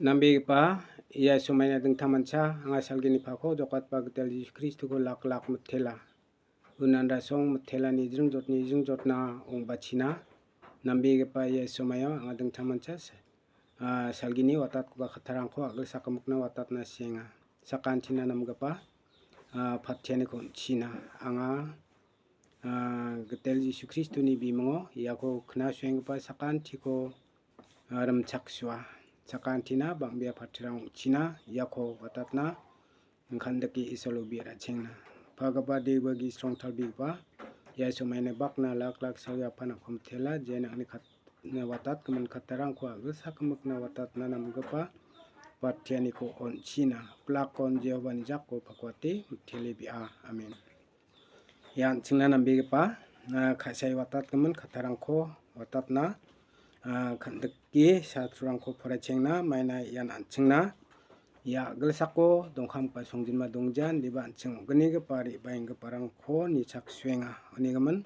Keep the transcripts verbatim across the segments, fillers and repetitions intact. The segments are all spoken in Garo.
Nambegipa, ia somaina dingtangmancha anga salgini pako jokatba gital Jisu Kristoko lak lak mitela. Unan rasong mitela nijring jot nijring jotna ong·bachina. Nambegipa ia somaio anga dingtangmancha sa-, ah, salgini watatgipa kattarangko a·gilsak gimikna watatna sienga. Sakantina namgipa, ah, patianiko on·china. Anga, ah, gital Jisu Kristoni bimingo iako knasuenggipa sakantiko, ah, rimchaksua. Sakantina bang·bea patirang ong·china iako watatna kan·dike Isolo bia ra·chengna. Pagipa Deba gisrong talbegipa, ia somaina bakna lak lak salgipa nokko mitela, je nang·ni kat-, na watatgimin kattarangko a·gilsak gimikna watatna namgipa patianiko on·china. Plakon Jehovani jako pakwate mitele bia. Amen. Ia an·chingna nambegipa, ah, ka·sae watatgimin kattarangko watatna, ah, kan·dike sastrorangko poraichengna maina ian an·chingna ia a·gilsako dongkamgipa songjinma dongja, indiba an·ching ong·gnigipa re·baenggiparangko nichaksuenga. Unigimin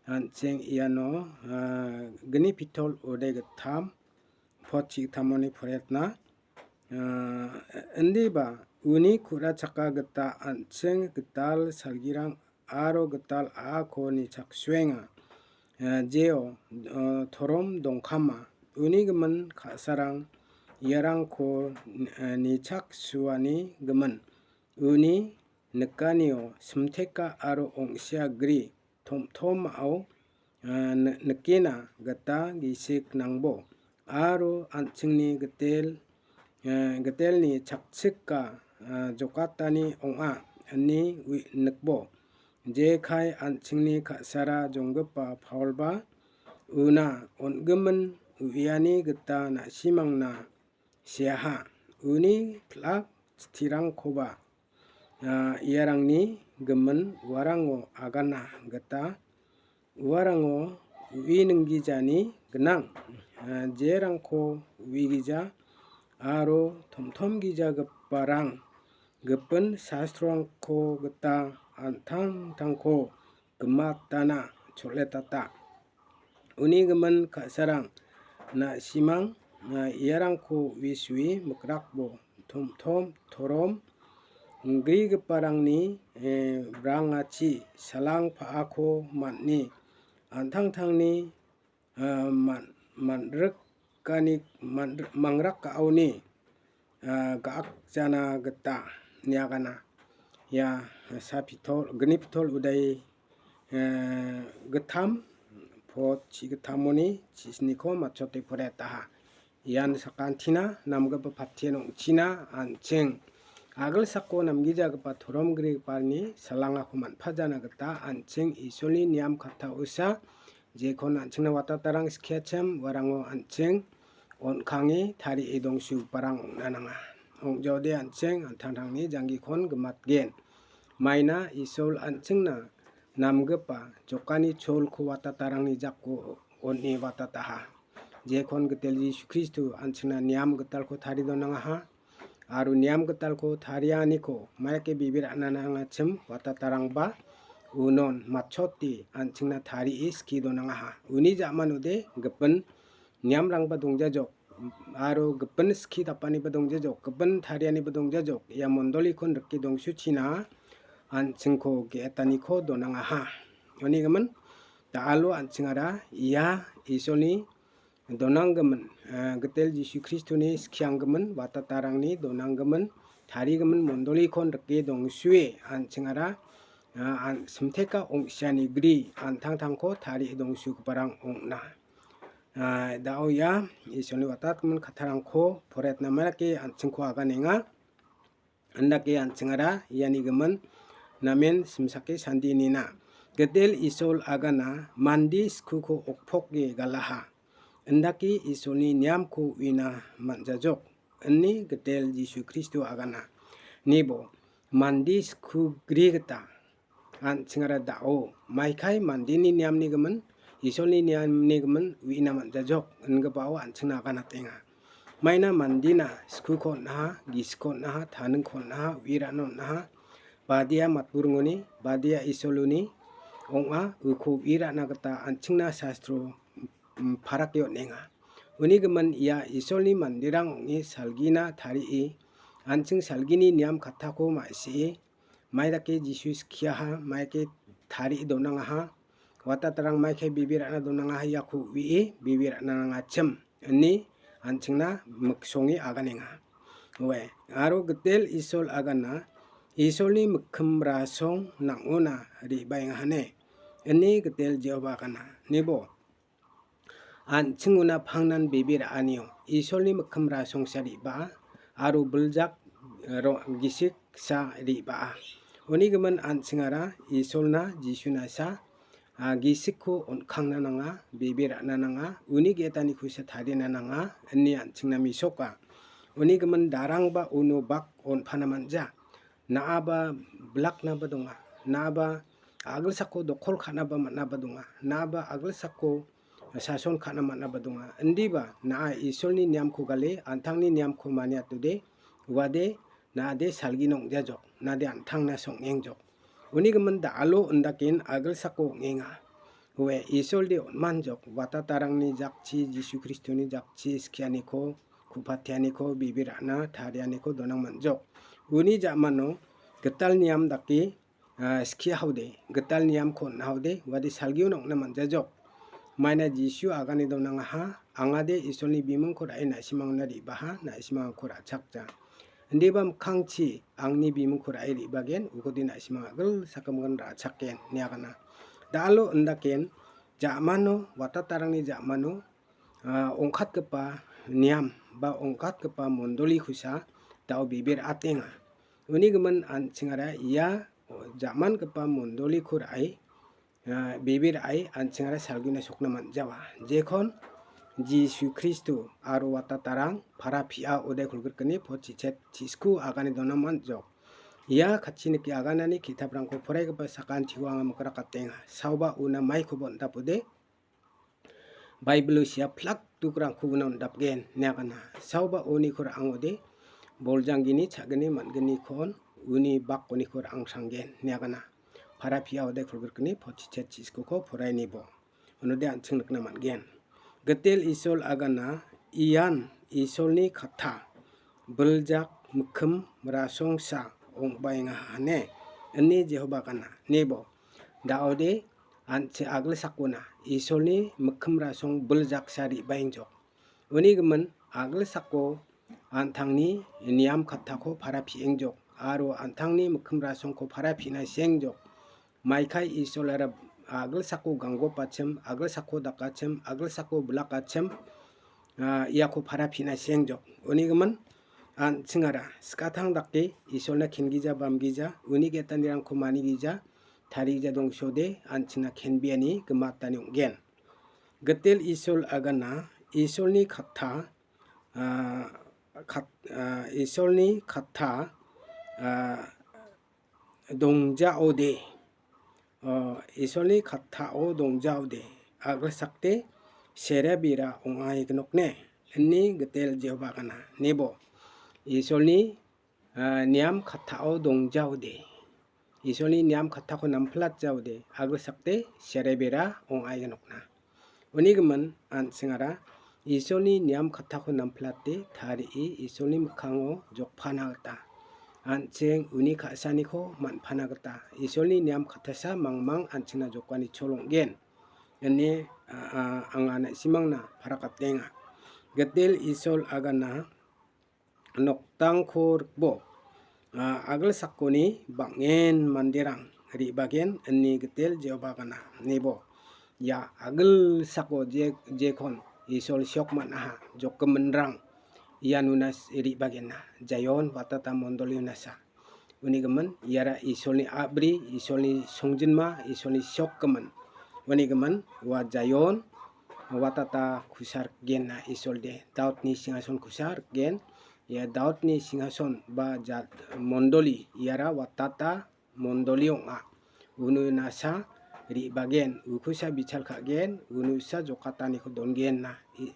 an·ching iano, ah, gni pitol ude gittam, pot chigittamoni poretna, ah, indiba uni ku·ra chaka gita an·ching gital salgirang aro gital a·ako nichaksuenga. Ah, jeo, ah, torom dongkama. Uni gimin ka·sarang iarangko, ah, nichaksuani gimin. Uni nikanio simteka aro ong·sia gri tom·tomao, ah, ni-, nikena gita gisik nangbo aro an·chingni gitel, ah, gitelni chakchika, ah, jokatani ong·a ine ui-, nikbo. Jekai an·chingni ka·sara jonggipa Paulba una on·gimin uiani gita na·simangna seaha. Uni plak chitirangkoba, ah, iarangni gimin uarango agana gita uarango ui ninggijani gnang. Ah, jerangko uigija aro tomtom gijagiparang gipin sastrorangko gita an·tangtangko gimatana chol·etata. Uni gimin ka·sarang na·simang, ah, iarangko uisue mikrakbo tomtom torom grigiparangni, eh, brangachi salang pa·ako man·e an·tangtangni, ah, man-, man·rikani, man-, mangrakkaoni, ah, ga·akjana gita niagana. Ia sa pitol, gni pitol udai, eh, gittam, pot chigittamoni chisniko matchote poretaha. Ian sakantina namgipa patien ong·china an·ching a·gilsako namgijagipa toromgrigiparangni salangako man·pajana gita an·ching Isolni niam katta usa jekon an·chingna watatarang skiachim uarango an·ching on·kange tarie dongsugiparang ong·na nanga. Ong·jaode an·ching an·tangtangni janggikon gimatgen. Maina Isol an·chingna namgipa jokani cholko watatarangni jako on·e watataha. Jekon gitel Jisu Kristo an·chingna niam gitalko tarie donangaha. Aro niam gitalko tarianiko maike bibir anana angachim watatarangba unon matchoti an·chingna tarie skie donangaha. Uni ja·manode gipin niamrangba dongjajok, aro gipin skie dapaniba dongjajok, gipin tarianiba dongjajok. Ia mondolikon rike dongsuchina an·chingko ge·etaniko donangaha. Uni gimin, da·alo an·chingara ia Isolni donanggimin, eh, gitel Jisu Kristoni skianggimin, watatarangni donanggimin, tarigimin mondolikon rike dongsue an·chingara, ah, an-, simteka ong·siani gri an·tangtangko tarie dongsugiparang ong·na. Ah, da·o ia Isolni watatgimin kattarangko poretna maidake an·chingko aganenga. Andake an·chingara iani gimin namen simsake sandinina. Gitel Isol agana mande skuko okpoke galaha. Indake Isolni niamko uina man·jajok, ine gitel Jisu Kristo agana. Nibo mande sku gri gita an·chingara da·o, maikai mandeni niamni gimin, Isolni niamni gimin uina man·jajok ingipao an·chingna aganatenga. Maina mandena skuko on·aha, gisikko on·aha, taningko on·aha, uirano on·aha, badia matburingoni, badia Isoloni ong·a, uko uirana gita an·chingna sastro, mm, parake on·enga. Uni gimin ia Isolni manderang ong·e salgina tarie, an·ching salgini niam kattako ma·sie, mai dake Jisu skiaha, mai dake tarie donangaha, watatarang mai ke bebe ra·na donangaha, iako uie bebe ra·na nangachim, ine an·chingna miksonge aganenga. Oe, aro Gitel Isol agana, Isolni mikkim rasong nang·ona re·baengahane, ine Gitel Jehoba agana. Nebo, an·chingona pangnan bebe ra·anio Isolni mikkim rasongsa re·baa aro biljak, eh, ro-, gisiksa re·baa. Uni gimin an·chingara Isolna, Jisunasa, ah, gisikko on·kangna nanga, bebe ra·na nanga, uni ge·etanikosa tarina nanga, ine an·chingna mesoka. Uni gimin darangba uno bak on·pana man·ja. Na·aba bilaknaba donga. Na·aba a·gilsako dokol ka·naba man·aba donga. Na·aba a·gilsako sason ka·na man·aba donga. Indiba na·a Isolni niamko gale, an·tangni niamko maniatode, uade, na·ade salgina ong·jajok, na·ade an·tangna song·engjok. Uni gimin da·alo indaken a·gilsako ong·enga. Oe, Isolde on·manjok, watatarangni jakchi, Jisu Kristoni jakchi skianiko, ku·pateaniko, bebe ra·na tarianiko donang man·jok. Uni ja·mano gital niam dake, ah, skie haode, gital niamko on·a haode, uade salgio nang·na man·jajok. Maina Jisu agane donangaha, angade Isolni bimungko ra·e na·simangna re·baha, na·simang angko ra·chakja. Indiba mikkangchi angni bimungko ra·e re·bagen, ukode na·simang a·gilsakgimgin ra·chakgen, ine agana. Da·alo indaken, ja·mano, watatarangni ja·mano, ah, ong·katgipa niam ba ong·katgipa mondolikosa da·o bebe ra·atenga. Uni gimin an·chingara ia ja·mangipa mondoliko ra·e, ah, bebe ra·e an·chingara salgina sokna man·jawa. Jekon Jisu Kristo aro watatarang para pia ode kulgrikni pot chichet chisku agane dona man·jok. Ia katchi nike aganani ki·taprangko poraigipa sakantiwo anga mikrakatenga. Saoba una maikoba on·dapode, Baibilo sia plak dukrangko una on·dapgen, ine agana. Saoba uniko ra·angode, boljanggini cha·gni man·gnikon uni bakoniko ra·angsanggen, ine agana. Para pia ode kulgrikni pot chichet chiskuko porainibo. Unode an·ching nikna man·gen. Gitel Isol agana, ian Isolni katta, biljak mikkim rasongsa ong·baengahane, ine Jehoba agana. Nebo, da·ode an·chi a·gilsakona Isolni mikkim rasong biljaksa re·baengjok. Uni gimin a·gilsako an·tangni niam kattako para piengjok aro an·tangni mikkim rasongko para pina siengjok. Maikai Isolara a·gilsako ganggopachim, a·gilsako dakachim, a·gilsako bilakachim, ah, iako para pina siengjok. Uni gimin an·chingara skatang dake Isolna kengija bamgija, uni ge·etanirangko manigija, tarigija dongsode an·chingna kenbeani gimatani ong·gen. Gitel Isol agana, Isolni katta, ah, kat-, ah, Isolni katta, ah, dongjaode, ah, Isolni kattao dongjaode, a·gilsakde serebira ong·aignokne, ine Gitel Jehoba agana. Nebo, Isolni ah, niam kattao dongjaode, Isolni niam kattako namplatjaode, a·gilsakde serebera ong·aignokna. Uni gimin an·chingara Isolni niam kattako namplate tarie Isolni mikkango jokpana gita, an·ching uni ka·saniko man·pana gita, Isolni niam kattasa mangmang an·chingna jokani chol ong·gen, ine, ah, ah, anga na·simangna parakatenga. Gitel Isol agana, noktangko rikbo, ah, a·gilsakoni bang·en manderang re·bagen, ine Gitel Jehoba agana. Nebo, ia a·gilsako je-, jekon Isol siok man·aha, jokgiminrang ianona s-, re·bagena, Jaion watata mondoliona sa. Uni gimin, iara Isolni a·bri, Isolni songjinma, Isolni siok gimin. Uni gimin, ua Jaion watata kusa rikgen, Isolde Daudni singhason kusa rikgen. Ia Daudni singhason ba jat mondoli, iara watata mondoli ong·a. Uno nasa re·bagen, ukosa bichal ka·gen, unosa jokataniko dongen na I-,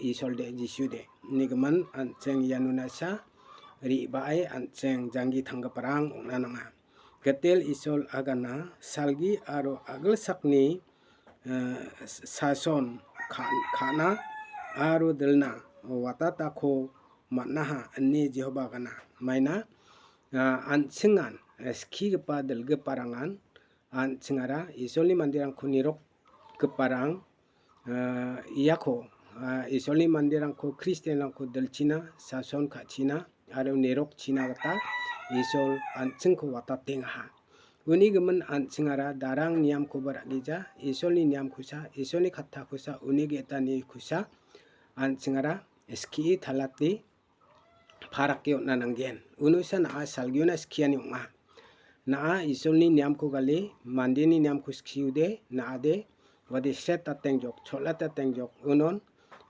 Isolde, Jisude. Uni gimin an·ching iano nasa re·bae an·ching janggi tanggiparang ong·na nanga. Gitel Isol agana salgi aro a·gilsakni eh, s-, sason ka-, ka·na aro dilna watatako man·aha, ine Jehovah gana. Maina, ah, an·chingan, eh, skigipa dilgiparangan an·chingara Isolni manderangko nirokgiparang, ah, iako, ah, Isolni manderangko, Kristianrangko dilchina, sason ka·china aro nirokchina gita Isol an·chingko watatengaha. Uni gimin an·chingara darang niamkoba ra·gija, Isolni niamkosa, Isolni kattakosa, uni ge·etanikosa an·chingara skie talate parake on·na nanggen. Unosa na·a salgiona skiani ong·a. Na·a Isolni niamko gale, mandeni niamko skiode, na·ade, wade sret atengjok, chol·ate atengjok, unon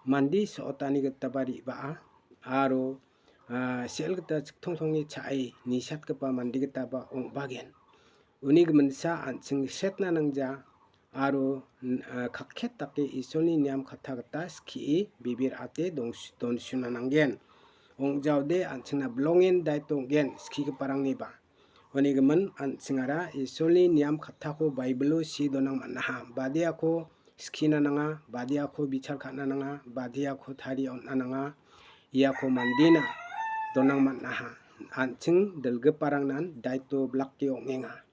mande so·otani gitaba re·baa, aro, ah, sel gita chiktongtongni cha·e nisatgipa mande gitaba ong·bagen. Uni giminsa an·ching setna nangja aro, n-, ah, kakket dake Isolni niam katta gita skie bibir ate dongs-, donsuna nanggen. Ong·jaode an·chingna bilongen daito ong·gen skigiparangniba. Uni gimin an·chingara Isolni niam kattako Baibilo see donang man·aha. Badiako skina nanga, badiako bichar ka·na nanga, badiako tarie on·na nanga, iako mandena donang man·aha. An·ching dilgiparangnan daito bilake ong·enga.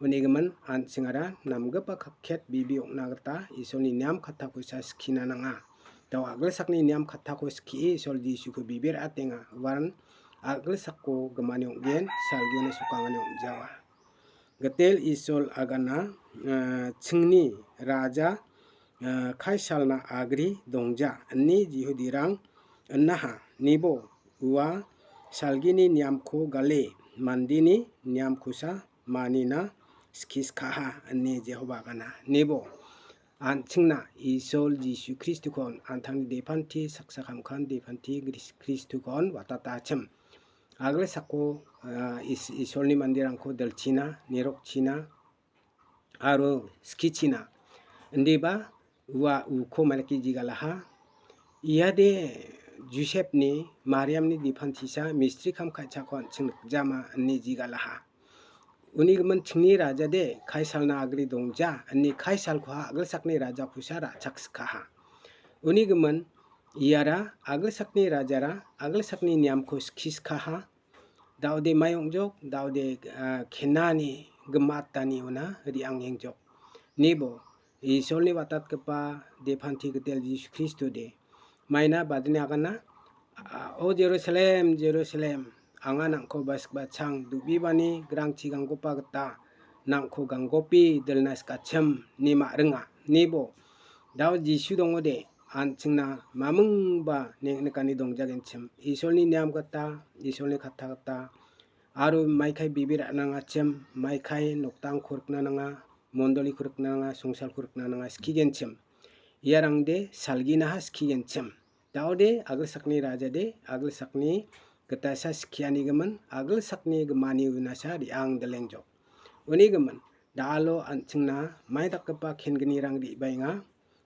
Uni gimin an·chingara namgipa kakket bibi ong·na gita Isolni niam kattakosa skina nanga. Dao a·gilsakni niam kattako skie Isol Jisuko bibir atenga. Uan a·gilsako gimani ong·gen, salgiona sokangani ong·jawa. Gitel Isol agana, ah, chingni raja, ah, Kaisalna agri dongja, ine Jihudirang inaha, nibo ua salgini niamko gale, mandini niamkosa manina skiskaha, ine Jehovah gana. Nibo an·chingna Isol Jisu Kristukon, an·tangni depanti saksa kamkan depanti Kris-, Kristukon watatachim. A·gilsako, ah, Is-, Isolni manderangko dilchina, nirokchina, aro skichina. Indiba ua uko mailake jigalaha. Iade Josepni, Mariamni dipantisa mistri kam ka·chako an·ching nikjama ine jigalaha. Uni gimin chingni rajade Kaisalna agri dongja ine Kaisalkoha a·gilsakni rajakosa ra·chakskaha. Uni gimin iara a·gilsakni rajara a·gilsakni niamko skiskaha. Daode mai ong·jok, daode, ah, kenani gimatani una re·angengjok. Nibo Isolni watatgipa depanti gitel Jisu Kristode maina badini agana, ah, "O Jerusalem, Jerusalem, anga nang·ko basik bachang dubibani grangchi ganggopa gita nang·ko ganggopi dilna sikachim," ni ma·ringa. Nibo dao Jisu dongode, an·chingna mamingba neng·nikani dongjagenchim. Isolni niam gita, Isolni katta gita, aro maikai bibir a·nangachim, maikai noktangko rikna nanga, mondoliko rikna nanga, songsalko rikna nanga, skigenchim. Iarangde salginaha skigenchim. Daode a·gilsakni rajade, a·gilsakni gitasa skianigimin, a·gilsakni gimani unasa re·angdelengjok. Uni gimin, da·alo an·chingna mai dakgipa kengnirang re·baenga.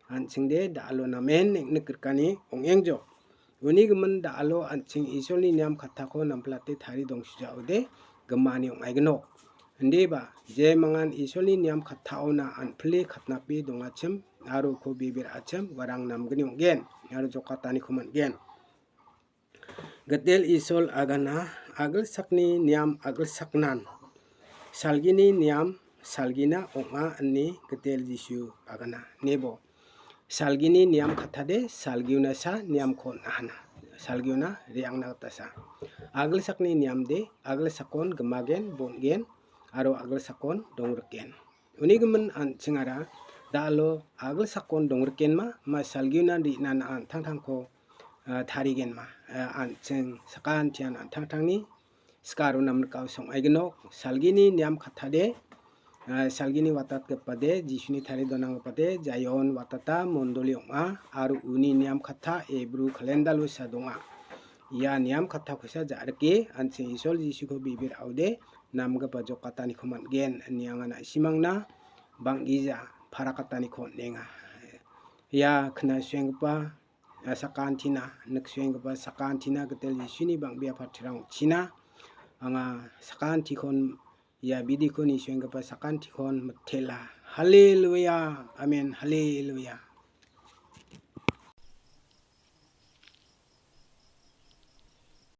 An·chingde da·alo namen neng·nik rikani ong·engjok. Uni gimin da·alo an·ching Isolni niam kattako namplate tari dongsijaode gimani ong·aignok. Indiba, jemangan Isolni niam kattaona an·pile katnape dongachim aro uko bibir achim uarang namgni ong·gen aro jokataniko man·gen. Gitel Isol agana, a·gilsakni niam a·gilsaknan, salgini niam salgina ong·a ine Gitel Jisu agana. Nibo, salgini niam kattade salgiona sa niamko on·ahana. Salgiona re·angna gita sa. A·gilsakni niamde a·gilsakon gimagen, bon·gen, aro a·gilsakon dongriken. Uni gimin an·chingara da·alo a·gilsakon dongrikenma, ma salgiunan re·na an·tangtangko, ah, tarigenma. Ah, an·ching sakantian an·tangtangni sikaro namrikao song·aignok. Salgini niam kattade, ah, salgini watatgipade, Jisuni tari donanggipade, Jaion watata mondoli ong·a, aro uni niam katta Ebru kalendalo sa donga. Ia niam kattakosa ja·rike, an·ching Isol Jisuko bibir aode, namgipa jokataniko man·gen ine anga na·simangna bang·gija parakataniko on·enga. Ia knasuenggipa, ah, sakantina, niksuenggipa sakantina Gitel Jisuni bang·bea patirang ong·china. Anga sakantikon, ia bidiko nisuenggipa sakantikon mitela. Haleluya. Amen. Haleluya.